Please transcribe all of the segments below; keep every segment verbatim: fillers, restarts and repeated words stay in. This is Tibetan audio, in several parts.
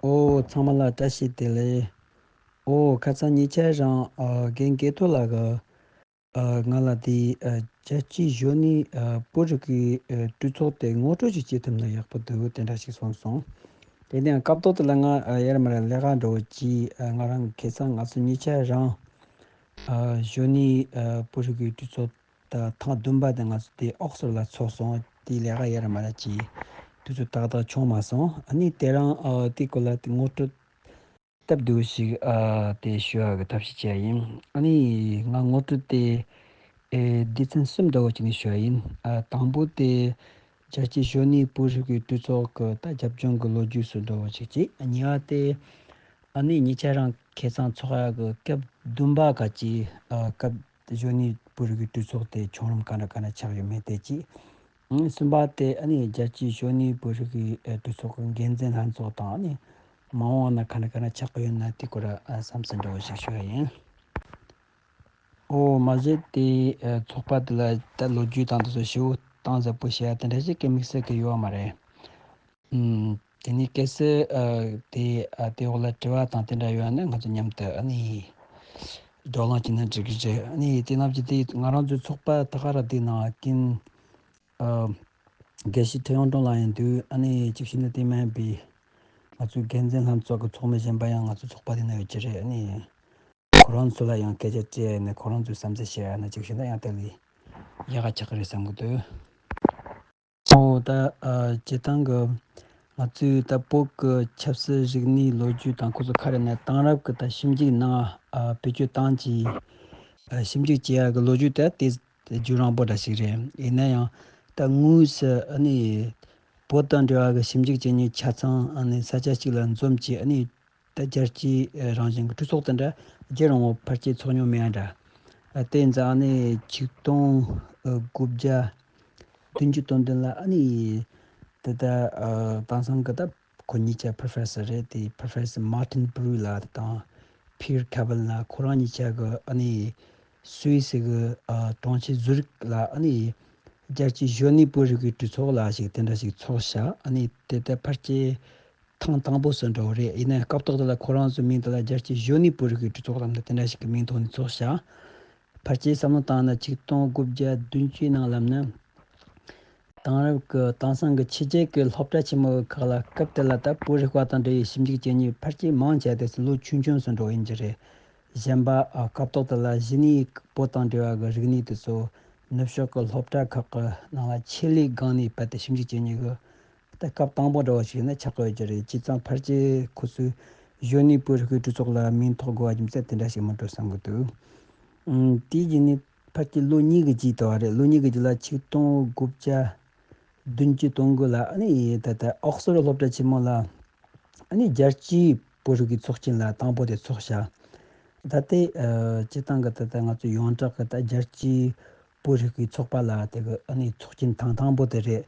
ཨོ། ཚང་མ་ལ་བཀྲ་ཤིས་བདེ་ལེགས། ཨོ། ཁ་སང་ཉེ་ཆར་རང་ཨ་རྒན་སྐལ་རྡོར་ལགས་ཀྱིས་ཨ་ང་ལ་དེ་ཨ་རྒྱལ་སྤྱིའི་གཞོན་ནུའི་ཨ་བོད་རིག་པའི་ཨ་གྲོས་ཚོགས་དེ་ངོ་སྤྲོད་ཅིག་བྱེད་ཐུབ་ན་ཡག་པོ་འདུག་དེ་འདྲ་ཞིག་གསུངས་སོང་། དེ་ནས་སྐབས་ཐོག་དེ་ལ་ང་ཨ་ཡར་མར་ལས་ཀ་འགྲོ་གི། ཨ་ང་རང་ཁ་སང་ང་ཚོ་ཉེ་ཆར་རང་ཨ་གཞོན་ནུའི་ཨ་བོད་རིག་པའི་གྲོས་ཚོགས་ད་ཐེངས་བདུན་པ་དེ་ང་ཚོ་དེ་ཨོག་སི་ཕོར་ལ་ཚོགས་སོང་། དེའི་ལས་ཀ་ཡར་མར་གྱི་དུས་ཚོད་ཏག་ཏག་བྱུང་མ་སོང་། ཨ་ནི་དེ་རིང་ཨ་དེའི་སྐོར་ལ་དེ་ངོ་སྤྲོད་སྟབས་བདེ་བོ་ཞིག་ཨ་དེ་ཞུ་ཡག་གི་ཐབས་ཤེས་བྱས་ཡིན། ཨ་ནི་ང་ངོ་སྤྲོད་དེ་ཨེ་སྡེ་ཚན་གསུམ་འདྲ་བོ་ཅིག་ནས་ཞུ་ཡག་ཡིན། ཨ་དང་པོ་དེ་རྒྱལ་སྤྱིའི་གཞོན་ནུའི་བོད་རིག་པའི་གྲོས་ཚོགས་ཀྱི་ད་རྒྱབ་ལྗོངས་ཀྱི་ལོ་རྒྱུས་སུ་འདྲ་བོ་ཅིག་བྱས། གཉིས་པ་དེ་ཨ་ནི་ཉེ་ཆར་རང་ཁ་སང་ཚོགས་ཡག་གི་སྐབས་བདུན་པ་ག་ཅི་ཨ་སྐབས་གཞོན་ནུའི་བོད་རིག་པའི་གྲོས་ཚོགས་དེ་བྱུང་རིམ་ག་འདྲ་ག་འདྲ་ཆགས་ཡོད་མེད་དེ་གཅིག། ཨང་གསུམ་པ་དེ་ཨ་ནི་རྒྱལ་སྤྱིའི་གཞོན་ནུའི་བོད་རིག་པའི་ཨ་གྲོས་ཚོགས་ཀྱི་འགན་འཛིན་ལྷན་ཚོགས་དང་ཨ་ནི་མ་འོངས་པ་ན་ག་འདྲ་ག་འདྲ་ཆགས་ཀྱི་ཡོད་ན་དེ་སྐོར་ཨ་བསམ་ཚུལ་འདྲ་བོ་ཞིག་ཞུ་ཡག་ཡིན། ཨོ་མ་གཞི་དེ་ཨ་ཚོགས་པ་དེ་ལ་ད་ལོ་རྒྱུས་དང་དེ་ཚོ་ཞིབ་པོ་གཏིང་ཟབ་པོ་བཤད་ཡག་དེ་འདྲ་ཞིག་གི་དམིགས་བསལ་གྱི་ཡོད་མ་རེད། ཨུམ། དེ་ནས་གལ་སྲིད་ཨ་དེ་ཨ་དེ་འོག་ལ་དྲི་བ་དང་དེ་འདྲ་ཡོད་ན་ང་ཚོ་མཉམ་དུ་ཨ་ནི་བགྲོ་གླེང་བྱས་ན་འགྲིག་གི་རེད། ཨ་ནི་དེ་ནང་བཞིན་དེ་ང་རང་ཚོའི་ཚོགས་པ་ད་ག་རང་དེའི་ནང་རྒན་ཨ་དགེ་བཤེས་ཁྲི་ཡོང་ཀྲོང་ལགས་ཡིན་དུས། ཨ་ནི་གཅིག་བྱས་ན་དེ་མིན་པའི་ང་ཚོའི་འགན་འཛིན་ལྷན་ཚོགས་ཀྱི་ཚོགས་མི་གཞན་པ་ཡང་ང་ཚོའི་ཚོགས་པ་དེ་ན་ཡོད་ཀྱི་རེད། ཨ་ནི་ཁོ་རང་ཚོ་ལ་ཡང་སྐད་ཆ་དྲིས་ནས་ཁོ་རང་ཚོའི་བསམ་ཚུལ་བཤད་ཡག་ན་གཅིག་བྱས་ན་ཡང་དེ་ལས་ཡག་ག་ཆགས་ཀྱི་རེད་བསམ་གྱི་འདུག། ཨོ་ད་ཨ་སྤྱིར་བཏང་གི་ང་ཚོའི་ད་བོད་ཀྱི་ཆབ་སྲིད་རིག་གནས་ལོ་རྒྱུས་དང་ཁོ་ཚོ་ག་རེ་ནས་དེང་རབས་ཀྱི་ད་ཞིབ་འཇུག་གནང་ཨ་བེད་སྤྱོད་བཏང་བྱས་ཨ་ཞིབ་འཇུག་བྱེད་ཡག་གི་ལོ་རྒྱུས་ད་དེ་རྒྱུན་རིང་པོ་འདྲ་ཞིག་རེད། ཡིན་ན་ཡང་ད་དངོས་སུ་ཨ་ནི་བོད་དང་འབྲེལ་བ་གི་ཞིབ་འཇུག་བྱེད་མཁན་ཆ་ཚང་ཨ་ནི་ས་ཆ་གཅིག་ལ་འཛོམས་བྱས། ཨ་ནི་ད་རྒྱལ་སྤྱིའི་རང་བཞིན་གྱི་གྲོས་ཚོགས་དེ་འདྲ་རྒྱལ་རིང་པོ་ཕལ་ཆེར་ཚོགས་མྱོང་མེད་འདྲ། དེ་ཡིན་ཙང་ཨ་ནི་ཆིག་སྟོང་དགུ་བརྒྱ་བདུན་ཅུ་དོན་བདུན་ལ་ཨ་ནི་དེ་ད་དེང་སང་གི་ད་ཁོ་གཉིས་ཆ་པོ་རོ་ཕེ་སར་རེད། དེ་པོ་རོ་ཕེ་སར་མར་ཏིན་བྷུ་རུ་ལགས་དང་ཕིར་ཁ་བལ་ལགས་ཁོ་རང་གཉིས་ཆ་གི་ཨ་ནི་སུད་སི་གི་གྲོང་ཁྱེར་ཛུ་རིག་ལ་ཨ་ནི་རྒྱལ་སྤྱིའི་གཞོན་ནུའི་བོད་རིག་པའི་གྲོས་ཚོགས་ལ་ཞིག་དེ་འདྲ་ཞིག་ཚོགས་ཤག། ཨ་ནི་དེ་ད་ཕལ་ཆེར་ཐེངས་དང་པོ་སུ་འགྲོ་བ་རེད། ཡིན་ན་སྐབས་ཐོག་དེ་ལ་ཁོ་རང་ཚོའི་མིང་དེ་ལ་རྒྱལ་སྤྱིའི་གཞོན་ནུའི་བོད་རིག་པའི་གྲོས་ཚོགས་ལབ་ནས་དེ་འདྲ་ཞིག་གི་མིང་ཐོག་ནས་ཚོགས་ཤག། ཕལ་ཆེར་བསམ་བློ་བཏང་ན་ཆིག་སྟོང་དགུ་བརྒྱ་བདུན་ཅུའི་ནང་ལབ་ན། དེང་རབས་ཀྱི་དེང་སང་གི་ཕྱི་རྒྱལ་གྱི་སློབ་གྲྭ་ཆེན་མོ་ཁག་ལ་སྐབས་དེ་ལ་ད་བོད་རིག་པ་དང་འབྲེལ་བའི་ཞིབ་འཇུག་བྱེད་མཁན་ཕལ་ཆེར་མང་ཆེ་དེ་ཚོ་ལོ་ཆུང་ཆུང་སུ་འགྲོ་ཡིན་གྱི་རེད། གཞན་པ་ཨ་སྐབས་ཐོག་དེ་ལ་གཞི་ནས་བོད་དང་འབྲེལ་བ་གི་རིག་གནས་དེ་ཚོ་ནུབ་ཕྱོགས་ཀྱི་སློབ་གྲྭ་ཁག་གི་ནང་ལ་ཆེད་ལས་སྒང་ནས་རྦད་དེ་ཞིབ་འཇུག་བྱེད་མཁན་གྱི་ད་སྐབས་དང་པོ་འདྲ་བོ་ཞིག་ཡིན་ན་ཆགས་ཀྱི་ཡོད་ཀྱི་རེད། བྱས་ཙང་ཕལ་ཆེར་ཁོ་ཚོས་གཞོན་ནུའི་བོད་རིག་པའི་གྲོས་ཚོགས་ལ་མིང་ཐོགས་དགོས་པ་རྒྱུ་མཚན་དེ་འདྲ་ཞིག་མིན་འགྲོ་བསམ་གྱི་འདུག། ཨང་། དེའི་རྗེས་ནས་ཕལ་ཆེར་ལོ་གཉིས་ཀྱི་རྗེས་དེ་བ་རེད། ལོ་གཉིས་ཀྱི་རྗེས་ལ་ཆིག་སྟོང་དགུ་བརྒྱ་བདུན་ཅུ་དོན་དགུ་ལ་ཨ་ནི་ད་ལྟ་ཨོག་སི་ཕོར་སློབ་གྲྭ་ཆེན་མོ་ལ་ཨ་ནི་རྒྱལ་སྤྱིའི་བོད་རིག་པའི་ཚོགས་ཆེན་ལ་དང་པོ་དེ་ཚོགས་ཤག། ད་ལྟའི་ཨ་སྤྱིར་བཏང་གི་ད་ལྟ་ང་ཚོ་ཡོངས་གྲགས་ཀྱི་ད་རྒྱལ་སྤྱིའི་བོད་རིག་པའི་ཚོགས་པ་ལ་དེ་གི་ཨ་ནི་ཚོགས་ཆེན་ཐེངས་དང་པོ་དེ་རེད།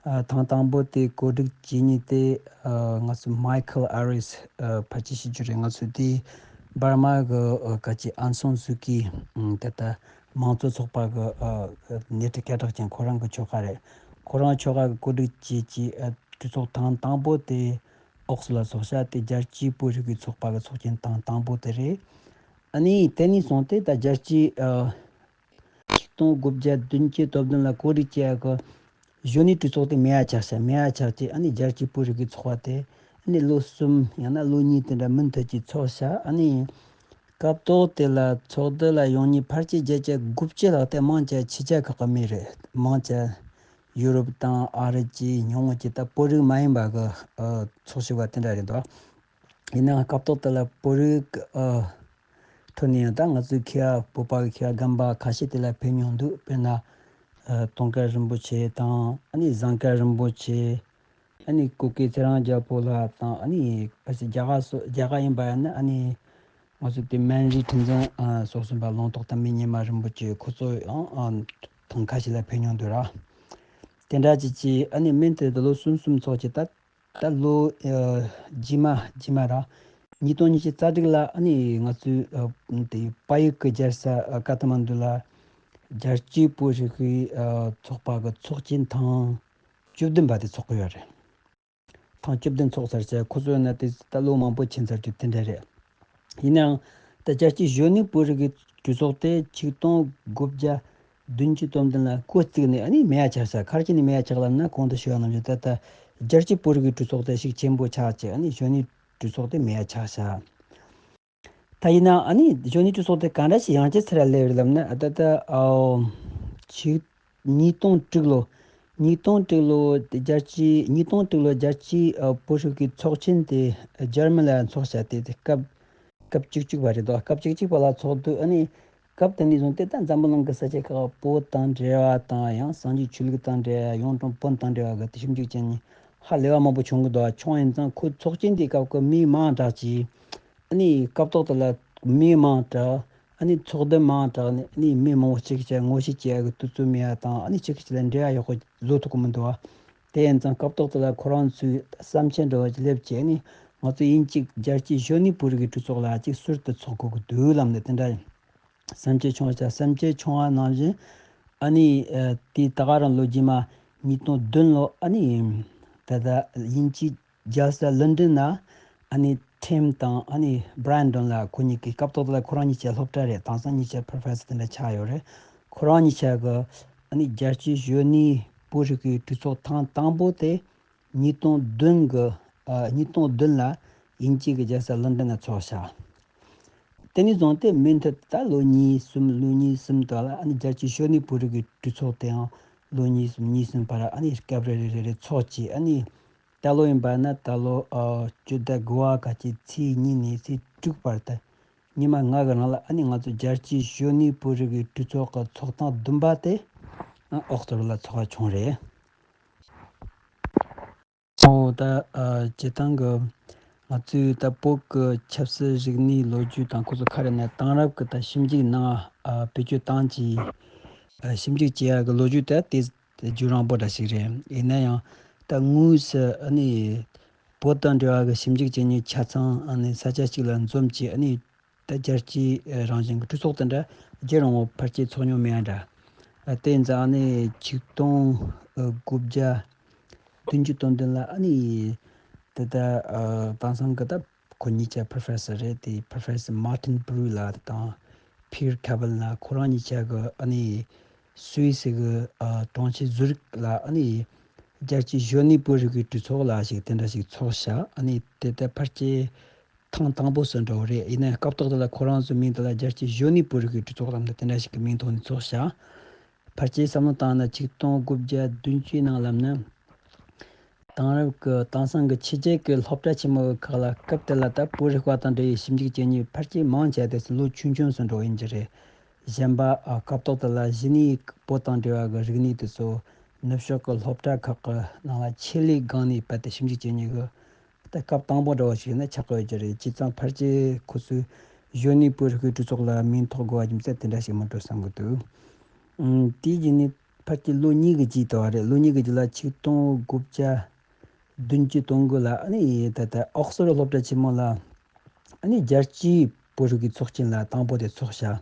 ཨ་ཐེངས་དང་པོ་དེ་གོ་སྒྲིག་བྱེད་མཁན་དེ་ཨ་ང་ཚོ་མའི་ཁལ་ཨ་རིས་ཨ་ཕལ་ཆེར་ཤེས་རྒྱུ་རེད། ང་ཚོ་དེ་འབར་མ་གི་ཨ་ག་ཅི་ཨན་སང་སུ་ཀི་ཨ་ད་ལྟ་མང་གཙོ་ཚོགས་པ་གི་ཨ་ནེ་ཊི་སྐད་གྲགས་ཅན་ཁོ་རང་གི་ཁྱོ་ག་རེད། ཁོ་རང་ཁྱོ་ག་གི་གོ་སྒྲིག་བྱས་ཀྱི་ཨ་གྲོས་ཚོགས་ཐེངས་དང་པོ་དེ་ཨོག་སི་ཕོར་ལ་ཚོགས་ཤག། དེ་རྒྱལ་སྤྱིའི་བོད་རིག་པའི་ཚོགས་པ་གི་ཚོགས་ཆེན་ཐེངས་དང་པོ་དེ་རེད། ཨ་ནི་དེ་ནས་བཟུང་སྟེ་ད་རྒྱལ་སྤྱིའི་ཨ་ཆིག་སྟོང་དགུ་བརྒྱ་བདུན་ཅུ་དོན་བདུན་ལ་གོ་སྒྲིག་བྱེད་ཡག་གི་གཞོན་ནུའི་གྲོས་ཚོགས་དེ་མེད་པ་ཆགས་ཤག། མེད་པ་ཆགས་ཀྱི་ཨ་ནི་རྒྱལ་སྤྱིའི་བོད་རིག་པའི་ཚོགས་པ་དེ་ཨ་ནི་ལོ་གསུམ་ཡང་ན་ལོ་གཉིས་དེ་འདྲ་མུ་མཐུད་ཀྱིས་ཚོགས་ཤག། ཨ་ནི་སྐབས་ཐོག་དེ་ལ་ཚོགས་འདུ་ལ་ཡོང་མཁན་ཕལ་ཆེར་བརྒྱ་ཆ་དགུ་བཅུ་ལྷག་དེ་མང་ཆེ་ཕྱི་རྒྱལ་ཁག་གི་མི་རེད། མང་ཆེ་ཡུ་རོབ་དང་ཨ་རི་བཅས་ཉུང་ངུ་ཅིག་ད་བོད་རིགས་མ་ཡིན་པ་གི་ཨ་ཚོགས་ཞུགས་པ་དེ་འདྲ་རེད་འདུག། ཡིན་ནའང་སྐབས་ཐོག་དེ་ལ་བོད་རིགས་ཨ་ཁྲོད་ནས་ཡང་ད་ང་ཚོའི་མཁས་པ་བོད་པ་གི་མཁས་པ་རྒན་པ་ཁ་ཤས་དེ་ལ་ཕེབས་མྱོང་འདུག། དཔེར་ན་ཨ་དུང་དཀར་རིན་པོ་ཆེ་དང་ཨ་ནི་ཟངས་དཀར་རིན་པོ་ཆེ། ཨ་ནི་སྐུ་སྒེར་ཚེ་རིང་རྒྱལ་པོ་ལགས་དང་ཨ་ནི་ཕལ་ཆེར་རྒྱ་གར་སོ་རྒྱ་གར་ཡིན་པ་ཡིན་ན་ཨ་ནི་ང་ཚོ་དེ་སྨན་རིའི་ཁྲི་འཛིན་ཨ་སོགས་གསུམ་པ་ལུང་རྟོགས་དར་མའི་ཉི་མ་རིན་པོ་ཆེ་ཁོ་ཚོ་ཡང་ཨ་ཐེངས་ཁ་ཤས་ལ་ཕེབས་མྱོང་འདུག་ར། དེ་འདྲ་ཅིག་གིས་ཨ་ནི་སྨན་དེ་དུ་ལོ་གསུམ་གསུམ་ཚོགས་ཀྱི་ད། ད་ལོ་ཨ་རྗེས་མ་རྗེས་མ་ར་ཉིས་སྟོང་ཉི་ཤུ་རྩ་དྲུག་ལ་ཨ་ནི་ང་ཚོའི་ཨ་དེ་བལ་ཡུལ་གྱི་རྒྱལ་ས་ཨ་ཀ་ཐ་མན་ཌུ་ལ་རྒྱལ་སྤྱིའི་བོད་རིག་པའི་ཨ་ཚོགས་པ་གི་ཚོགས་ཆེན་ཐེངས་བཅུ་བདུན་པ་དེ་ཚོགས་ཀྱི་ཡོད་རེད། ཐེངས་བཅུ་བདུན་ཚོགས་ཚར་བྱས། ཁོ་ཚོ་ཡིན་ན་དེ་ད་ལོ་མང་པོ་ཕྱིན་ཚར་རྒྱུ་དེ་འདྲ་རེད། ཡིན་ནའང་ད་རྒྱལ་སྤྱིའི་གཞོན་ནུའི་བོད་རིག་གི་གྲོས་ཚོགས་དེ་ཆིག་སྟོང་དགུ་བརྒྱ་བདུན་ཅུ་དོན་བདུན་ལ་འགོ་བཙུགས་ནས་ཨ་ནི་མེད་ཡ་ཆགས་ཤག་ག་རེ་བྱས་ནས་མེད་ཡ་ཆགས་ལབ་ན། གོང་དུ་ཞུས་པ་ནང་བཞིན་ད་ལྟ་རྒྱལ་སྤྱིའི་བོད་རིག་གི་གྲོས་ཚོགས་དེ་ཞིག་ཆེན་པོ་ཆགས་བྱས། ཨ་ནི་གཞོན་ནུའི་གྲོས་ཚོགས་དེ་མེད་ཡ་ཆགས་ཤག་ད་ཡིན་ན་ཨ་ནི་གཞོན་ནུའི་གྲོས་ཚོགས་དེ་ག་འདྲ་ཞིག་ཡང་ཅི་ཚེ་ར་སླེབས་རེད་ལབ་ན། ཨ་ད་ལྟ་ཨོ་ཆིག་ཉིས་སྟོང་དྲུག་ལོ། ཉིས་སྟོང་དྲུག་ལོ་རྒྱལ་སྤྱིའི་ཉིས་སྟོང་དྲུག་ལོ་རྒྱལ་སྤྱིའི་ཨ་བོད་རིག་གི་ཚོགས་ཆེན་དེ་འཇར་མན་ལ་ཚོགས་བྱས་ཏེ། དེ་སྐབས་སྐབས་བཅུ་གཅིག་པ་རེད་དོ། སྐབས་བཅུ་གཅིག་པ་ལ་ཚོགས་དུས་ཨ་ནི་སྐབས་དེ་ནས་བཟུང་སྟེ་ད་འཛམ་བུ་གླིང་གི་ས་ཆ་ཁག་བོད་དང་འབྲེལ་བ་དང་། ཡང་སངས་རྒྱས་ཆོས་ལུགས་དང་འབྲེལ་བ། གཡུང་དྲུང་བོན་དང་འབྲེལ་བ་གི་དེ་ཞིབ་འཇུག་བྱས་ནས་ཧ་ལས་པ་མང་པོ་བྱུང་གི་འདུག། བྱུང་ཡིན་ཙང་ཁོ་ཚོགས་ཆེན་དེའི་སྐབས་ཀྱི་མི་མང་དྲགས་ཀྱིས། ཨ་ནི་སྐབས་ཐོག་དེ་ལ་མི་མང་དྲགས། ཨ་ནི་ཚོགས་སྡེ་མང་དྲགས་ནས། ཨ་ནི་མི་མང་པོ་གཅིག་གིས་ངོ་ཤེས་བྱེད་ཡ་གི་དུས་ཚོད་མེད་ཡ་དང་། ཨ་ནི་གཅིག་གིས་གཅིག་ལ་འབྲེལ་བ་ཡག་པོ་བཟོ་ཐུབ་ཀྱི་མི་འདུག་བ། དེ་ཡིན་ཙང་སྐབས་ཐོག་དེ་ལ་ཁོ་རང་ཚོས་བསམ་འཆར་འདྲ་བོ་ཅིག་སླེབས་བྱས། ཨ་ནི་ང་ཚོ་དབྱིན་ཇིའི་རྒྱལ་སྤྱིའི་གཞོན་ནུའི་བོད་རིག་གི་གྲོས་ཚོགས་ལ་ཅིག་ཟུར་དུ་ཚོགས་དགོས་ཀྱི་འདུག་ལབ་ནས་དེ་འདྲ་བསམ་འཆར་བྱུང་བ་བྱས། བསམ་འཆར་བྱུང་བ་ནང་བཞིན་ཨ་ནི་ཨ་དེ་ད་ག་རང་ལོ་རྗེས་མ་ཉིས་སྟོང་བདུན་ལོ། ཨ་ནི་ད་ལྟ་དབྱིན་ཇིའི་རྒྱལ་ས་ལོན་ཌོན་ན་ཨ་ནི་ཊིམ་དང་ཨ་ནི་བྷི་རན་ཌོན་ལ། ཁོ་གཉིས་ཀྱི་སྐབས་ཐོག་དེ་ལ་ཁོ་རང་གཉིས་ཆ་སློབ་གྲྭ་རེད། དེང་སང་གཉིས་ཆ་པོ་རོ་ཕེ་སར་དེ་འདྲ་ཆགས་ཡོད་རེད། ཁོ་རང་གཉིས་ཆ་གི་ཨ་ནི་རྒྱལ་སྤྱིའི་གཞོན་ནུའི་བོད་རིག་གི་གྲོས་ཚོགས་ཐེངས་དང་པོ་དེ་ཉིས་སྟོང་བདུན་གི་ཨ་ཉིས་སྟོང་བདུན་ལ་དབྱིན་ཇི་གི་རྒྱལ་ས་ལོན་ཌོན་ན་ཚོགས་ཤག་དེ་ནས་བཟུང་སྟེ་མུ་མཐུད་ད་ལོ་གཉིས་གསུམ། ལོ་གཉིས་གསུམ་དག་ལ་ཨ་ནི་རྒྱལ་སྤྱིའི་གཞོན་ནུའི་བོད་རིག་གི་གྲོས་ཚོགས་དེའང་ལོ་གཉིས་གསུམ་གཉིས་གསུམ་བར་ཨ་ནི་སྐབས་རེ་རེ་རེ་རེ་ཚོགས་བྱས། ཨ་ནི་ད་ལོ་ཡིན་པ་ན་ད་ལོ་ཨ་སྤྱི་ཟླ་དགུ་པ་ཁ་ཅིག་ཚེས་གཉིས་ནས་ཚེས་དྲུག་བར་དུ་ཉི་མ་ལྔ་གི་རིང་ལ་ཨ་ནི་ང་ཚོ་རྒྱལ་སྤྱིའི་གཞོན་ནུའི་བོད་རིག་གི་གྲོས་ཚོགས་ཀྱི་ཚོགས་ཐེངས་བདུན་པ་དེ་ཨ་ཨོག་སི་ཕོར་ཌི་ལ་ཚོགས་པ་བྱུང་རེད། ཨོ་ད་ཨ་སྤྱིར་བཏང་གི་ང་ཚོའི་ད་བོད་ཀྱི་ཆབ་སྲིད་རིག་གནས་ལོ་རྒྱུས་དང་ཁོ་ཚོ་ག་རེ་ནས་དེང་རབས་ཀྱི་ད་ཞིབ་འཇུག་ནང་ཨ་བེད་སྤྱོད་བཏང་བྱས། ཨ་ཞིབ་འཇུག་བྱེད་ཡག་གི་ལོ་རྒྱུས་ད་དེ་རྒྱུན་རིང་པོ་འདྲ་ཞིག་རེད། ཡིན་ན་ཡང་ད་དངོས་སུ་ཨ་ནི་བོད་དང་འབྲེལ་བ་གི་ཞིབ་འཇུག་བྱེད་མཁན་ཆ་ཚང་ཨ་ནི་ས་ཆ་གཅིག་ལ་འཛོམས་བྱས། ཨ་ནི་ད་རྒྱལ་སྤྱིའི་རང་བཞིན་གྱི་གྲོས་ཚོགས་དེ་འདྲ་རྒྱུན་རིང་པོ་ཕལ་ཆེར་ཚོགས་མྱོང་མེད་ཡ་འདྲ། ཨ་དེ་ཡིན་ཙང་ཨ་ནི་ཆིག་སྟོང་དགུ་བརྒྱ་བདུན་ཅུ་དོན་བདུན་ལ་ཨ་ནི་ད་ལྟ་ཨ་དེང་སང་གི་ད་ཁོ་གཉིས་ཆ་པོ་རོ་ཕེ་སར་རེད། དེ་པོ་རོ་ཕེ་སར་མར་ཊིན་བྷུ་རུ་ལགས་དང་ཕིར་ཁ་བལ་ལགས། ཁོ་རང་གཉིས་ཆ་གི་ཨ་ནི་སུད་སི་གི་ཨ་གྲོང་ཁྱེར་ཛུ་རིག་ལ་ཨ་ནི་རྒྱལ་སྤྱིའི་གཞོན་ནུའི་བོད་རིག་གི་གྲོས་ཚོགས་ལ་ཞིག་དེ་འདྲ་ཞིག་ཚོགས་ཤག་ཨ་ནི་དེ་ལྟར་ཕལ་ཆེར་ཐེངས་དང་པོ་སུ་འགྲོ་བ་རེད། ཡིན་ནའི་སྐབས་ཐོག་དེ་ལ་ཁོ་རང་ཚོའི་མིང་དེ་ལ་རྒྱལ་སྤྱིའི་གཞོན་ནུའི་བོད་རིག་གི་གྲོས་ཚོགས་ལབ་ནས་དེ་འདྲ་ཞིག་གི་མིང་ཐོག་ནས་ཚོགས་ཤག་ཕལ་ཆེར་བསམ་བློ་བཏང་ན་ཆིག་སྟོང་དགུ་བརྒྱ་བདུན་ཅུའི་ནང་ལབ་ན། དེང་རབས་ཀྱི་དེང་སང་གི་ཕྱི་རྒྱལ་གྱི་སློབ་གྲྭ་ཆེན་མོ་ཁག་ལ་སྐབས་དེ་ལ་ད་བོད་རིག་པ་དང་འབྲེལ་བའི་ཞིབ་འཇུག་བྱེད་མཁན་ཕལ་ཆེར་མང་ཆེ་བ་དེ་ཚོ་ལོ་ཆུང་ཆུང་སུ་འགྲོ་ཡིན་གྱི་རེད། གཞན་པ་ཨ་སྐབས་ཐོག་དེ་ལ་གཞི་ནས་བོད་དང་འབྲེལ་བ་གི་རིག་གནས་དེ་ཚོ་ནུབ་ཕྱོགས་ཀྱི་སློབ་གྲྭ་ཁག་གི་ནང་ལ་ཆེད་ལས་སྒང་ནས་རྦད་དེ་ཞིབ་འཇུག་བྱེད་མཁན་གྱི་ད་སྐབས་དང་པོ་འདྲ་བོ་ཞིག་ཡིན་ན་ཆགས་ཀྱི་ཡོད་ཀྱི་རེད། བྱས་ཙང་ཕལ་ཆེར་ཁོ་ཚོས་གཞོན་ནུའི་བོད་རིག་པའི་གྲོས་ཚོགས་ལ་མིང་ཐོགས་དགོས་པ་རྒྱུ་མཚན་དེ་འདྲ་ཞིག་མིན་འགྲོ་བསམ་གྱི་འདུག་ཨང་། དེའི་རྗེས་ནས་ཕལ་ཆེར་ལོ་གཉིས་ཀྱི་རྗེས་དེ་བ་རེད། ལོ་གཉིས་ཀྱི་རྗེས་ལ་ཆིག་སྟོང་དགུ་བརྒྱ་བདུན་ཅུ་དོན་དགུ་ལ་ཨ་ནི་ད་ལྟ་ཨོག་སི་ཕོར་ཌི་སློབ་གྲྭ་ཆེན་མོ་ལ་ཨ་ནི་རྒྱལ་སྤྱིའི་བོད་རིག་གི་ཚོགས་ཆེན་ལ་དང་པོ་དེ་ཚོགས་ཤག་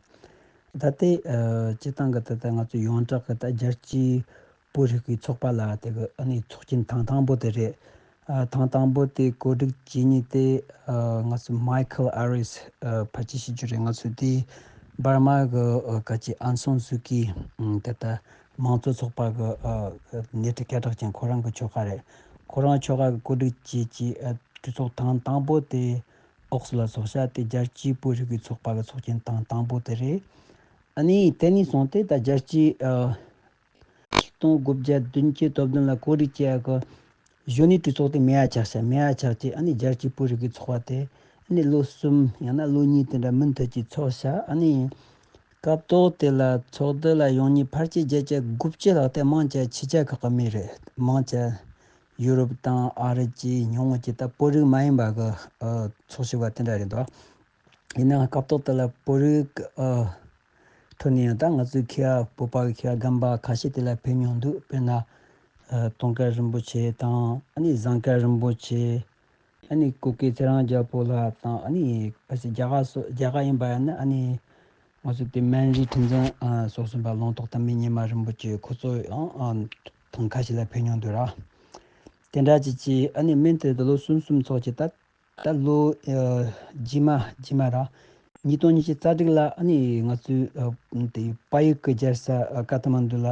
ད་ལྟའི་ཨ་སྤྱིར་བཏང་གི་ད་ལྟ་ང་ཚོ་ཡོངས་གྲགས་ཀྱི་ད་རྒྱལ་སྤྱིའི་བོད་རིག་པའི་ཚོགས་པ་ལ་དེ་གི་ཨ་ནི་ཚོགས་ཆེན་ཐེངས་དང་པོ་དེ་རེད། ཨ་ཐེངས་དང་པོ་དེ་གོ་སྒྲིག་བྱེད་མཁན་དེ་ཨ་ང་ཚོ་མའི་ཁལ་ཨ་རིས། ཨ་ཕལ་ཆེར་ཤེས་རྒྱུ་རེད། ང་ཚོ་དེ་འབར་མ་གི་ཨ་ག་ཅི་ཨན་སང་སུའུ་ཀི་ཨ་ད་ལྟ་མང་གཙོ་ཚོགས་པ་གི་ཨ་སྣེ་ཁྲིད་སྐད་གྲགས་ཅན་ཁོ་རང་གི་ཁྱོ་ག་རེད། ཁོ་རང་ཁྱོ་ག་གི་གོ་སྒྲིག་བྱས་ཀྱི་ཨ་གྲོས་ཚོགས་ཐེངས་དང་པོ་དེ་ཨོག་སི་ལ་ཚོགས་ཤག་དེ་རྒྱལ་སྤྱིའི་བོད་རིག་པའི་ཚོགས་པ་གི་ཚོགས་ཆེན་ཐེངས་དང་པོ་དེ་རེད། ཨ་ནི་དེ་ནས་བཟུང་སྟེ་ད་རྒྱལ་སྤྱིའི་ཨ་ཆིག་སྟོང་དགུ་བརྒྱ་བདུན་ཅུ་དོན་བདུན་ལ་གོ་སྒྲིག་བྱས་ཡག་གི་གཞོན་ནུའི་གྲོས་ཚོགས་དེ་མེད་ཡ་ཆགས་ཤག་མེད་ཡ་ཆགས་ཀྱི་ཨ་ནི་རྒྱལ་སྤྱིའི་བོད་རིག་གི་ཚོགས་པ་དེ་ཨ་ནི་ལོ་གསུམ་ཡང་ན་ལོ་གཉིས་དེ་འདྲ་མུ་མཐུད་ཀྱིས་ཚོགས་ཤག་ཨ་ནི་སྐབས་ཐོག་དེ་ལ་ཚོགས་འདུ་ལ་ཡོང་མཁན་ཕལ་ཆེར་བརྒྱ་ཆ་དགུ་བཅུ་ལྷག་དེ་མང་ཆེ་ཕྱི་རྒྱལ་ཁག་གི་མི་རེད། མང་ཆེ་ཡུ་རོབ་དང་ཨ་རི་བཅས་ཉུང་ངུ་ཅིག་ད་བོད་རིགས་མ་ཡིན་པ་གི་ཨ་ཚོགས་ཞུགས་པ་དེ་འདྲ་རེད་འདུག་ཡིན་ནའང་སྐབས་ཐོག་དེ་ལ་བོད་རིགས་ཨ་ཁྲོད་ནས་ཡང་ད་ང་ཚོའི་མཁས་པ་བོད་པ་གི་མཁས་པ་རྒན་པ་ཁ་ཤས་དེ་ལ་ཕེབས་མྱོང་འདུག་དཔེར་ན་ཨ་དུང་དཀར་རིན་པོ་ཆེ་དང་། ཨ་ནི་ཟངས་དཀར་རིན་པོ་ཆེ། ཨ་ནི་སྐུ་སྐེ་ཚེ་རིང་རྒྱལ་པོ་ལགས་དང་། ཨ་ནི་ཕལ་ཆེར་རྒྱ་གར་སོ་རྒྱ་གར་ཡིན་པ་ཡིན་ན་ཨ་ནི་ང་ཚོ་དེ་སྨན་རིའི་ཁྲི་འཛིན་ཨ་སོགས་གསུམ་པ་ལུང་རྟོགས་དར་མའི་ཉི་མ་རིན་པོ་ཆེ་ཁོ་ཚོ་ཡང་ཨ་ཐེངས་ཁ་ཤས་ལ་ཕེབས་མྱོང་འདུག་ར། དེ་འདྲ་ཅིག་གིས་ཨ་ནི་མུ་མཐུད་དུ་ལོ་གསུམ་གསུམ་ཙམ་ཅིག་ད་ད་ལོ་ཨ་རྗེས་མ་རྗེས་མ་ར་ཉིས་སྟོང་ཉི་ཤུ་རྩ་དྲུག་ལ་ཨ་ནི་ང་ཚོའི་ཨ་དེ་བལ་ཡུལ་གྱི་རྒྱལ་ས་ཨ་ཀ་ཐ་མན་ཌུ་ལ་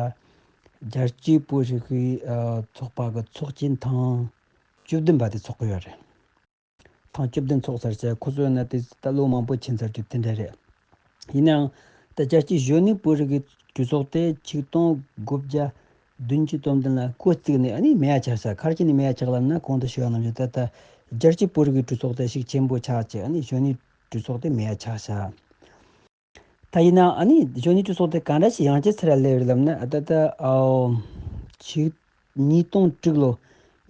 རྒྱལ་སྤྱིའི་བོད་རིག་པའི་ཨ་ཚོགས་པ་གི་ཚོགས་ཆེན་ཐེངས་བཅུ་བདུན་པ་དེ་ཚོགས་ཀྱི་ཡོད་རེད། ཐེངས་བཅུ་བདུན་ཚོགས་ཚར་བྱས། ཁོ་ཚོ་ཡིན་ན་དེ་ད་ལོ་མང་པོ་ཕྱིན་ཚར་རྒྱུ་དེ་འདྲ་རེད། ཡིན་ནའང་ད་རྒྱལ་སྤྱིའི་གཞོན་ནུའི་བོད་རིག་གི་གྲོས་ཚོགས་དེ་ཆིག་སྟོང་དགུ་བརྒྱ་བདུན་ཅུ་དོན་བདུན་ལ་འགོ་བཙུགས་ནས་ཨ་ནི་མེད་ཡ་ཆགས་ཤག་ཁ་རྩང་ནས་མེད་ཡ་ཆགས་ལབ་ན་གོང་དུ་ཞུས་པ་ནང་བཞིན་ད་ལྟ་རྒྱལ་སྤྱིའི་བོད་རིག་གི་གྲོས་ཚོགས་དེ་ཤུགས་ཆེན་པོ་ཆགས་བྱས། ཨ་ནི་གཞོན་ནུའི་གྲོས་ཚོགས་དེ་མེད་ཡ་ཆགས་ཤག་ད་ཡིན་ནའང་ཨ་ནི་གཞོན་ནུའི་གྲོས་ཚོགས་དེ་ག་འདྲ་ཞིག་ཡང་བསྐྱར་ཚུར་ལ་སླེབས་རེད་ལབ་ན། ཨ་ད་ལྟ་ཨོ་ཆིག་ཉིས་སྟོང་དྲུག་ལོ།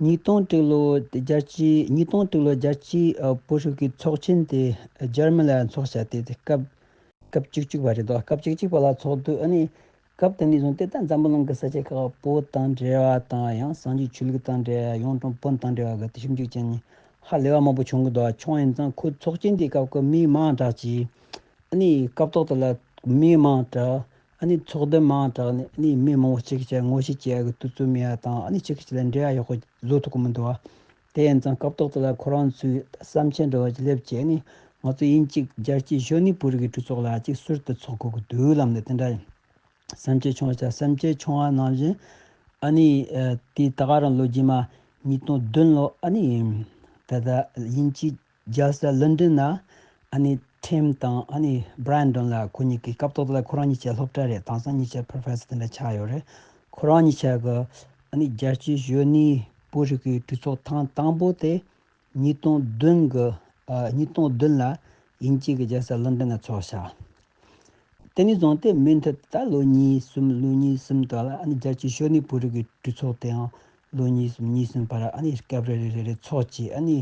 ཉིས་སྟོང་དྲུག་ལོ་རྒྱལ་སྤྱིའི་ཉིས་སྟོང་དྲུག་ལོ་རྒྱལ་སྤྱིའི་ཨ་བོད་རིག་གི་ཚོགས་ཆེན་དེ་འཇར་མན་ལ་འཚོགས་བྱས་ཏེ། དེ་སྐབས་སྐབས་བཅུ་གཅིག་པ་རེད་འདུག་སྐབས་བཅུ་གཅིག་པ་ལ་ཚོགས་དུས་ཨ་ནི་སྐབས་དེ་ནས་བཟུང་སྟེ་ད་འཛམ་བུ་གླིང་གི་ས་ཆ་ཁག་བོད་དང་འབྲེལ་བ་དང་། ཡང་སངས་རྒྱས་ཆོས་ལུགས་དང་འབྲེལ་བ། གཡུང་དྲུང་བོན་དང་འབྲེལ་བ་གི་དེ་ཞིབ་འཇུག་བྱས་ནས་ཧ་ལས་པ་མང་པོ་བྱུང་གི་འདུག་བྱུང་ཡིན་ཙང་ཁོ་ཚོགས་ཆེན་དེའི་སྐབས་ཀྱི་མི་མང་དྲགས་ཀྱིས། ཨ་ནི་སྐབས་ཐོག་དེ་ལ་མི་མང་དྲགས། ཨ་ནི་ཚོགས་འདུ་མང་དྲགས་ནས། ཨ་ནི་མི་མང་པོ་གཅིག་གིས་ངོ་ཤེས་བྱེད་ཡག་གི་དུས་ཚོད་མེད་ཡ་དང་། ཨ་ནི་གཅིག་གིས་གཅིག་ལ་འབྲེལ་བ་ཡག་པོ་བཟོ་ཐུབ་ཀྱི་མི་འདུག་བ། དེ་ཡིན་ཙང་སྐབས་ཐོག་དེ་ལ་ཁོ་རང་ཚོས་བསམ་འཆར་འདྲ་བ་ཅིག་སླེབས་བྱས། ཨ་ནི་ང་ཚོ་དབྱིན་ཇིའི་རྒྱལ་སྤྱིའི་གཞོན་ནུའི་བོད་རིག་གི་གྲོས་ཚོགས་ལ་ཅིག་ཟུར་དུ་ཚོགས་དགོས་ཀྱི་འདུག་ལབ་ནས་དེ་འདྲ་བསམ་འཆར་བྱུང་བ་བྱས། བསམ་འཆར་བྱུང་བ་ནང་བཞིན་ཨ་ནི་ཨ་དེ་ད་ག་རང་ལོ་རྗེས་མ་ཉིས་སྟོང་བདུན་ལོ། ཨ་ནི་ད་ལྟ་དབྱིན་ཇིའི་རྒྱལ་ས་ལོན་ཌོན་ན་ཨ་ནི་ཊིམ་དང་ཨ་ནི་བྷི་རན་ཌོན་ལ། ཁོ་གཉིས་ཀྱི་སྐབས་ཐོག་དེ་ལ་ཁོ་རང་གཉིས་ཀྱི་སློབ་གྲྭ་རེད། དེང་སང་གཉིས་ཆ་པོ་རོ་ཕེ་སར་དེ་འདྲ་ཆགས་ཡོད་རེད། ཁོ་རང་གཉིས་ཆ་གི་ཨ་ནི་རྒྱལ་སྤྱིའི་གཞོན་ནུའི་བོད་རིག་གི་གྲོས་ཚོགས་ཐེངས་དང་པོ་དེ་ཉིས་སྟོང་བདུན་གི་ཨ་ཉིས་སྟོང་བདུན་ལ་དབྱིན་ཇི་གི་རྒྱལ་ས་ལོན་ཌོན་ན་ཚོགས་ཤག་དེ་ནས་བཟུང་སྟེ་མུ་མཐུད་ད་ལོ་གཉིས་གསུམ། ལོ་གཉིས་གསུམ་དག་ལ་ཨ་ནི་རྒྱལ་སྤྱིའི་གཞོན་ནུའི་བོད་རིག་གི་གྲོས་ཚོགས་དེའང་ལོ་གཉིས་གསུམ་གཉིས་གསུམ་བར་ཨ་ནི་སྐབས་རེ་རེ་རེ་རེ་ཚོགས་ཀྱིས། ཨ་ནི་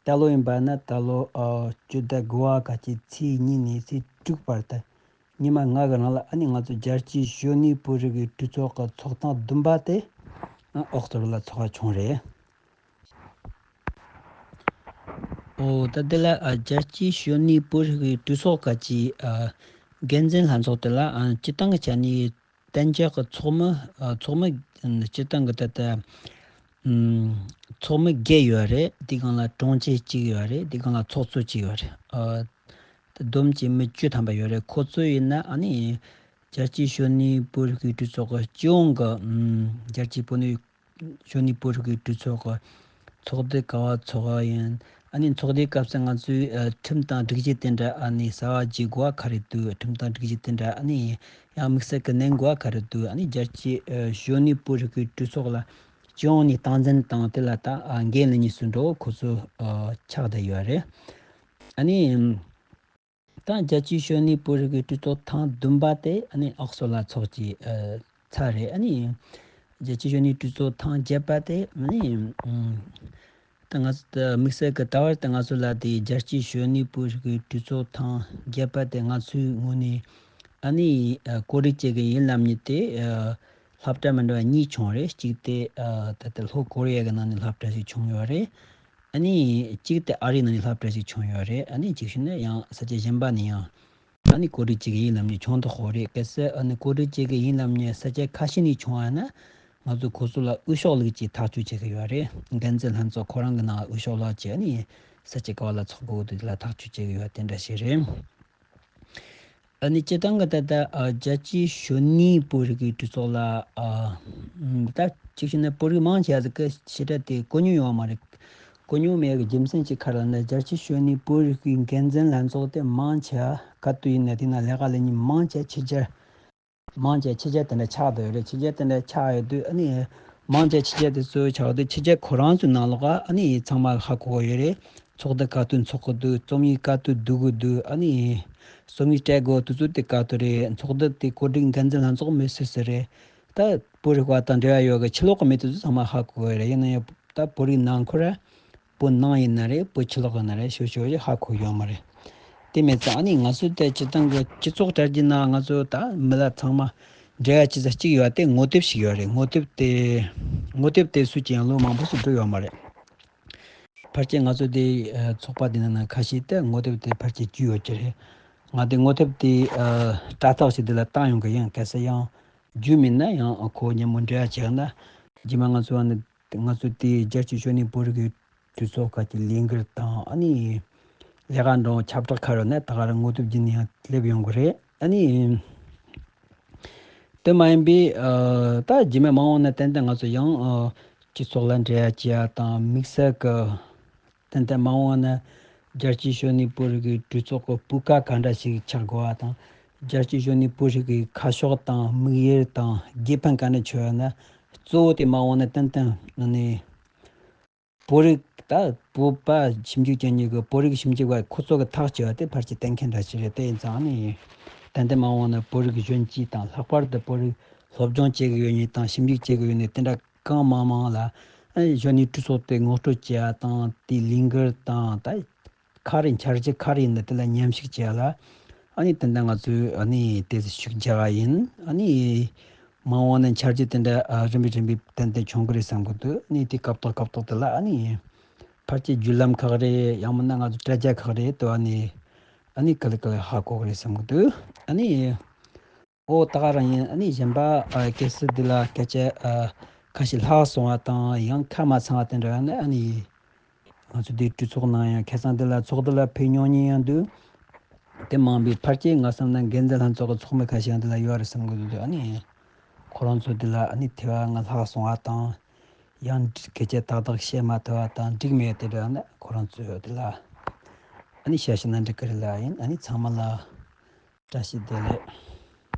ད་ལོ་ཡིན་པ་ན་ད་ལོ་ཨ་སྤྱི་ཟླ་དགུ་པ་གི་ཚེས་གཉིས་ནས་ཚེས་དྲུག་བར་དུ་ཉི་མ་ལྔ་གི་རིང་ལ་ཨ་ནི་ང་ཚོ་རྒྱལ་སྤྱིའི་གཞོན་ནུའི་བོད་རིག་གི་གྲོས་ཚོགས་ཀྱི་ཚོགས་ཐེངས་བདུན་པ་དེ་ཨ་ཨོག་སི་ཕོར་ཌ་ལ་ཚོགས་པ་བྱུང་རེད། ཨོ་ད་དེ་ལ་ཨ་རྒྱལ་སྤྱིའི་གཞོན་ནུའི་བོད་རིག་གི་གྲོས་ཚོགས་སྐབས་ཀྱི་ཨ་འགན་འཛིན་ལྷན་ཚོགས་དེ་ལ་ཨ་སྤྱིར་བཏང་གི་ཆ་ནས་གཏན་འཇགས་ཀྱི་ཚོགས་མི་ཨ་ཚོགས་མི་སྤྱིར་བཏང་གི་ད་ལྟ་ཨམ་ཚོགས་མི་བརྒྱད་ཡོད་རེད། དེའི་སྒང་ལ་དྲུང་ཆེ་གཅིག་ཡོད་རེད། དེའི་སྒང་ལ་ཚོགས་གཙོ་གཅིག་ཡོད་རེད། ཨ་ད་བསྡོམས་ཀྱིས་མི་བཅུ་ཐམ་པ་ཡོད་རེད། ཁོ་ཚོ་ཡིན་ན་ཨ་ནི་རྒྱལ་སྤྱིའི་གཞོན་ནུའི་བོད་རིག་གི་གྲོས་ཚོགས་ཀྱི་སྤྱི་ཡོངས་ཀྱི་ཨམ་རྒྱལ་སྤྱིའི་བོད་ནུས་གཞོན་ནུའི་བོད་རིག་གི་གྲོས་ཚོགས་ཀྱི་ཚོགས་འདུ་ག་པར་ཚོགས་པ་ཡིན། ཨ་ནི་ཚོགས་འདུའི་སྐབས་སུ་ང་ཚོས་ཨ་ཁྲིམས་དང་སྒྲིག་གཞི་དེ་འདྲ་ཨ་ནི་གསར་པ་བརྗེ་དགོས་པ་ག་རེ་འདུག་ཁྲིམས་དང་སྒྲིག་གཞི་དེ་འདྲ་ཨ་ནི་ཡང་དམིགས་བསལ་གྱི་ནན་དགོས་པ་ག་རེ་འདུག་ཨ་ནི་རྒྱལ་སྤྱིའི་ཨ་གཞོན་ནུའི་བོད་རིག་གི་གྲོས་ཚོགས་ལ་སྤྱི་ཡོངས་ནས་སྟངས་འཛིན་དང་དེ་ལ་ད་ཨ་འགན་ལེན་མཁན་སུ་འདྲ་བོ་ཁོ་ཚོ་ཨ་ཆགས་བསྡད་ཡོད་རེད། ཨ་ནི། ད་རྒྱལ་སྤྱིའི་གཞོན་ནུའི་བོད་རིག་གི་གྲོས་ཚོགས་ཐེངས་བདུན་པ་དེ་ཨ་ནི་ཨོག་སི་ཕོར་ཌ་ལ་ཚོགས་ཀྱི་ཨ་ཚར་རེད། ཨ་ནི་རྒྱལ་སྤྱིའི་གཞོན་ནུའི་གྲོས་ཚོགས་ཐེངས་བརྒྱད་པ་དེ་ཨ་ནི་ཨམ་ད་ང་ཚོ་ད་དམིགས་བསལ་གྱི་ད་བར་དུ་ང་ཚོ་ལ་དེ་རྒྱལ་སྤྱིའི་གཞོན་ནུའི་བོད་རིག་གི་གྲོས་ཚོགས་ཐེངས་བརྒྱད་པ་དེ་ང་ཚོའི་ངོས་ནས་ཨ་ནི་ཨ་གོ་སྒྲིག་བྱེད་ཀྱི་ཡིན་ལབ་མཁན་དེ་ཨ་སློབ་གྲྭ་མི་འདྲ་བ་གཉིས་བྱུང་རེད། གཅིག་དེ་ཨ་ད་ལྟ་ལྷོ་ཀོ་རི་ཡ་གི་ནང་ནས་སློབ་གྲྭ་ཞིག་བྱུང་ཡོད་རེད། ཨ་ནི་གཅིག་དེ་ཨ་རིའི་ནང་ནས་སློབ་གྲྭ་ཞིག་བྱུང་ཡོད་རེད། ཨ་ནི་གཅིག་ཤོས་ནི་ཡང་ས་ཆ་གཞན་པ་ནས་ཡང་ཨ་ནི་གོ་སྒྲིག་བྱེད་ཀྱི་ཡིན་ལབ་ནས་བྱུང་འདུག་ཧོ་རེད། གལ་སྲིད་ཨ་ནི་གོ་སྒྲིག་བྱེད་ཀྱི་ཡིན་ལབ་ནས་ས་ཆ་ཁ་ཤས་ནས་བྱུང་བ་ན་ང་ཚོ་ཁོ་ཚོ་ལ་འོས་ཤོག་བླུགས་ཀྱིས་ཐག་གཅོད་བྱེད་ཀྱི་ཡོད་རེད། འགན་འཛིན་ལྷན་ཚོགས་ཁོ་རང་གི་ནང་འོས་ཤོག་བླུགས་ཀྱིས་ཨ་ནི་ས་ཆ་ག་བ་ལ་ཚོགས་དགོས་འདུག་དེ་ལ་ཐག་གཅོད་བྱེད་ཀྱི་ཡོད་དེ་འདྲ་ཞིག་རེད། ཨ་ནི་སྤྱིར་བཏང་གི་ད་ལྟ་ཨ་རྒྱལ་སྤྱིའི་གཞོན་ནུའི་བོད་རིག་གི་གྲོས་ཚོགས་ལ་ཨ་ད་གཅིག་བྱས་ན་བོད་རིགས་མང་ཆེ་བ་ཟིག་གི་ཞེ་དྲག་དེ་གོ་མྱོང་ཡོད་མ་རེད། གོ་མྱོང་མེད་གི་རྒྱུ་མཚན་གཅིག་ག་རེ་ལབ་ན། རྒྱལ་སྤྱིའི་གཞོན་ནུའི་བོད་རིག་གི་འགན་འཛིན་ལྷན་ཚོགས་དེ་མང་ཆེ་བ་ག་དུས་ཡིན་ན་དེ་ན་ལས་ཀ་ལས་མཁན་མང་ཆེ་བ་ཕྱི་རྒྱལ། མང་ཆེ་ཕྱི་རྒྱལ་དེ་འདྲ་ཆགས་བསྡད་ཡོད་རེད། ཕྱི་རྒྱལ་དེ་འདྲ་ཆགས་ཡོད་དུས་ཨ་ནི་མང་ཆེ་ཕྱི་རྒྱལ་དེ་ཚོ་ཆགས་དུས་ཕྱི་རྒྱལ་ཁོ་རང་ཚོའི་ནང་ལོགས་ཨ་ནི་ཚང་མ་ཧ་གོ་གི་ཡོད་རེད། ཚོགས་འདུ་ག་དུས་འཚོགས་གི་འདུག་རྩོམ་ཡིག་ག་དུས་བསྡུ་གི་འདུག་ཨ་ནི་རྩོམ་ཡིག་སྤྲད་དགོས་དུས་ཚོད་དེ་ག་དུས་རེད། ཚོགས་འདུ་དེ་གོ་སྒྲིག་འགན་འཛིན་ལྷན་ཚོགས་མི་སུ་སུ་རེད། ད་བོད་རིག་པ་དང་འབྲེལ་བ་ཡོད་གི་ཕྱི་ལོགས་གི་མི་དེ་ཚོ་ཚང་མ་ཧ་གོ་གི་ཡོད་རེད། ཡིན་ན་ཡང་ད་བོད་རིགས་ནང་ཁུལ་བོད་ནང་ཡིན་ན་རེད། བོད་ཕྱི་ལོགས་ཡིན་ན་རེད། ཞོ་ཞོ་ཡི་ཧ་གོ་ཡོད་མ་རེད། དེ་མེད་ཙང་ཨ་ནི་ང་ཚོ་ད་སྤྱིར་བཏང་གི་སྤྱི་ཚོགས་དྲ་རྒྱའི་ནང་ང་ཚོ་ད་མི་ལ་ཚང་མ་འབྲེལ་བ་བྱེད་ས་གཅིག་ཡོད་དེ་ངོ་དེབ་ཞིག་ཡོད་རེད། ངོ་དེབ་དེ་ངོ་དེབ་དེ་སུས་ཀྱང་ལོ་མང་པོ་ཞིག་འགྲོ་ཡོད་མ་རེད། ཕལ་ཆེར་ང་ཚོ་དེ་ཚོགས་པ་དེ་ནང་ན་ཁ་ཤས་དེ་ངོ་དེབ་དེ་ཕལ་ཆེར་བརྒྱུད་ཡོད་ཀྱི་རེད། ང་དེ་ངོ་དེབ་དེ་དྲ་ཐག་ཞིག་དེ་ལ་བཏང་ཡོང་གི་ཡིན། གལ་སྲིད་ཡང་བརྒྱུད་མིན་ན་ཡང་ཁོ་མཉམ་པོ་འབྲེལ་བ་བྱེད་ན་རྗེས་མ་ང་ཚོ་ཨ་ནི། ང་ཚོ་དེའི་རྒྱལ་སྤྱིའི་ཤོ་ནི་བོད་རིག་གི་གྲོས་ཚོགས་ཁག་གི་ལས་འགུལ་དང་། ཨ་ནི་ལས་ཀ་འགྲོ་ཁྱབ་བསྒྲགས་ཁ་རོ་ནས་ད་ག་རང་ངོ་དེབ་བརྒྱུད་ནས་ཡང་སླེབས་ཡོང་གི་རེད། ཨ་ནི་དེ་མ་ཡིན་པའི་ཨ་ད་རྗེས་མའི་མ་འོངས་ན་ཏན་ཏན་ང་ཚོ་ཡང་ཨ་སྤྱི་ཚོགས་ལ་འབྲེལ་བ་བྱེད་ཡ་དང་། དམིགས་བསལ་གི་ཏན་ཏན་མ་འོངས་ན་རྒྱལ་སྤྱིའི་ཤོ་ནི་བོད་རིག་གི་གྲོས་ཚོགས་ཀྱི་སྤུས་ཀ་ག་འདྲ་ཞིག་ཆགས་དགོས་པ་དང་། རྒྱལ་སྤྱིའི་ཤོ་ནི་བོད་རིག་གི་ཁ་ཕྱོགས་དང་དམིགས་ཡུལ་དང་དགེ་ཕན་ག་འདྲ་ཆེ་བ་ན། གཙོ་བོ་དེ་མ་འོངས་ན་ཏན་ཏན་ཨ་ནི་བོད་རིགས་ད་བོད་པ་ཞིབ་འཇུག་བྱེད་མཁན་གྱི་བོད་རིགས་ཞིབ་འཇུག་པ་ཁོ་ཚོ་གི་ཐག་གཅོད་པ་དེ་ཕལ་ཆེར་གཏན་འཁེལ་འདྲ་ཞིག་རེད། དེ་ཡིན་ཙང་ཨ་ནི་ཏན་ཏན་མ་འོངས་ན་བོད་རིགས་གཞོན་སྐྱེས་དང་། ལྷག་པར་དུ་བོད་རིགས་སློབ་སྦྱོང་བྱེད་ཀྱི་ཡོད་མཁན་དང་ཞིབ་འཇུག་བྱེད་ཀྱི་ཡོད་མཁན་དེ་འདྲ་གང་མང་མང་ལ་ཨ་ནི་ཤོ་ནི་གྲོས་ཚོགས་དེ་ངོ་སྤྲོད་བྱེད་ཡ་དང་། དེའི་ལས་འགུལ་དང་ད་ག་རེ་འཆར་གཞི་ག་རེ་ཡིན་ན་དེ་ལ་མཉམ་ཞུགས་བྱེད་ཡ་ལ་ཨ་ནི་ཏན་ཏན་ང་ཚོས་ཨ་ནི་དེ་ཤུགས་རྒྱག་ག་ཡིན། ཨ་ནི་མ་འོངས་ན་འཆར་གཞི་དེ་འདྲ་ཨ་རིམ་པས་རིམ་པས་ཏན་ཏན་བྱུང་གི་རེད་བསམ་གི་འདུག་ཨ་ནི་དེ་སྐབས་ཐོག་སྐབས་ཐོག་དེ་ལ་ཨ་ནི་ཕལ་ཆེར་བརྒྱུད་ལམ་ཁག་རེད། ཡང་མིན་ན་ང་ཚོ་དྲ་རྒྱ་ཁག་རེད་དུ་ཨ་ནི་ཨ་ནི་ག་ལེ་ག་ལེ་ཧ་གོ་གི་རེད་བསམ་གི་འདུག་ཨ་ནི་ཨོ་ད་ག་རང་ཡིན། ཨ་ནི་གཞན་པ་ཨ་གལ་སྲིད་འདི་ལ་སྐད་ཆ་ཨ་ཁ་ཤས་ལྷག་སོང་བ་དང་ཡང་ཁ་མ་ཚང་བ་དེ་འདྲ་ཡོད་ན་ཨ་ནི་ང་ཚོ་འདི་གྲོས་ཚོགས་ནང་ཡང་ཁ་སང་འདི་ལ་ཚོགས་འདུ་ལ་ཕེབས་མྱོང་མཁན་ཡང་འདུག་དེ་མང་པོའི་ཕལ་ཆེར་ང་བསམ་ན་འགན་འཛིན་ལྷན་ཚོགས་ཀྱི་ཚོགས་མི་ཁ་ཤས་ཡང་འདི་ལ་ཡོད་རེད་བསམ་གི་འདུག་ཨ་ནི་ཁོ་རང་ཚོ་འདི་ལ་ཨ་ནི་དེ་བ་ང་ལྷག་སོང་བ་དང་ཡང་སྐད་ཆ་ཏག་ཏག་བཤད་མ་ཐུབ་པ་དང་འགྲིག་མེད་དེ་འདྲ་ཡོད་ན་ཁོ་རང་ཚོས་འདི་ལ་ཨ་ནི་བཤད་ཤེས་ན་འགྲིག་གི་རེད་ལ་ཡིན། ཨ་ནི་ཚང་མ་ལ་བཀྲ་ཤིས་བདེ་ལེགས།